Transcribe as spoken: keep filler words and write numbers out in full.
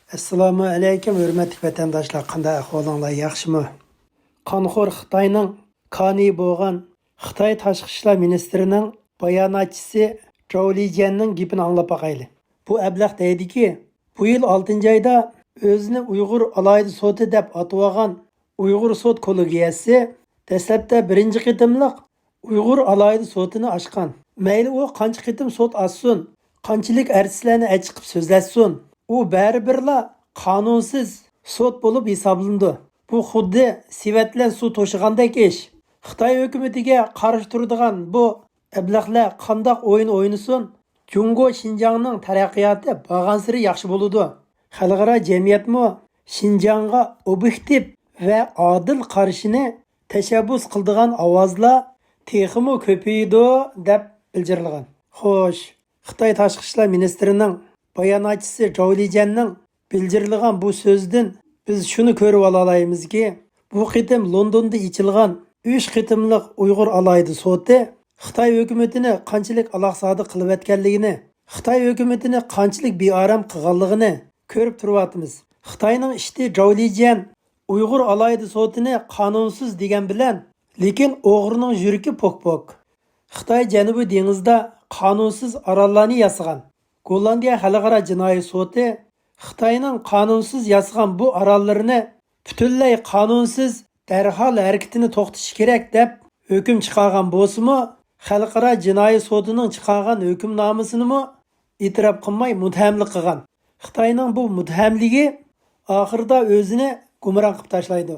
ئەسسالامۇ ئەلەيكۇم، ھۆرمەتلىك ۋەتەنداشلار، قانداق ئەھۋالىڭلار، ياخشىمۇ؟ قانخور خىتاينىڭ كانى بولغان خىتاي تاشقى ئىشلار مىنىستىرىنىڭ باياناتچىسى جاۋ لىجيەننىڭ گېپىنى ئاڭلاپ باقايلى. بۇ ئەبلەخ دەيدىكى، بۇ يىل ئالتىنچى ئايدا ئۆزىنى ئۇيغۇر ئالاھىدە سوتى دەپ ئاتىۋالغان ئۇيغۇر سوت كوللېگىيەسى دەسلەپتە بىرىنچى قېتىملىق ئۇيغۇر ئالاھىدە سوتىنى ئاچقان. مەيلى ئۇ قانچە قېتىم سوت ئاچسۇن، قانچىلىك ئارتىسلارنى ئەچىقىپ سۆزلەتسۇن، ئۇ بەرىبىرلا قانۇنسىز سوت بولۇپ ھېسابلىنىدۇ. بۇ خۇددى سېۋەت بىلەن سۇ توشۇغاندەك ئىش. خىتاي ھۆكۈمىتىگە قارشى تۇرىدىغان بۇ ئەبلەخلەر قانداق ئويۇن ئوينىسۇن، جۇڭگو شىنجاڭنىڭ تەرەققىياتى بارغانسېرى ياخشى بولىدۇ. خەلقئارا جەمئىيەتمۇ شىنجاڭغا ئوبيېكتىپ ۋە ئادىل قارىشىنى تەشەببۇس قىلىدىغان ئاۋازلار تېخىمۇ كۆپىيىدۇ، دەپ بىلجىرلىغان. خوش، خىتاي تاشقى ئىشلار مىنىستىرىنىڭ باياناتچىسى جاۋ لىجيەننىڭ بىلجىرلىغان بۇ سۆزىدىن بىز شۇنى كۆرۈپ ئالالايمىزكى، بۇ قېتىم لوندوندا ئېچىلغان ئۈچ قېتىملىق ئۇيغۇر ئالاھىدە سوتى خىتاي ھۆكۈمىتىنى قانچىلىك ئالاقسادە قىلىۋەتكەنلىكىنى، خىتاي ھۆكۈمىتىنى قانچىلىك بىئارام قىلغانلىقىنى كۆرۈپ تۇرۇۋاتىمىز. خىتاينىڭ ئىشتى جاۋ لىجيەن ئۇيغۇر ئالاھىدە سوتىنى قانۇنسىز دېگەن بىلەن، لېكىن ئوغرىنىڭ يۈرىكى پوك-پوك. خىتاي جەنۇبىي دېڭىزدا قانۇنسىز ئاراللارنى ياسىغان. گوللاندىيە خەلقئارا جىنايى سوتى خىتاينىڭ قانۇنسىز ياسىغان بۇ ئاراللىرىنى پۈتۈنلەي قانۇنسىز، دەرھال ھەرىكىتىنى توختىتىش كېرەك، دەپ ھۆكۈم چىقارغان بولسىمۇ، خەلقئارا جىنايى سوتىنىڭ چىقارغان ھۆكۈمنامىسىنىمۇ ئېتىراپ قىلماي مۇتتەھەملىك قىلغان. خىتاينىڭ بۇ مۇتتەھەملىكى ئاخىرىدا ئۆزىنى گۇمران قىلىپ تاشلايدۇ.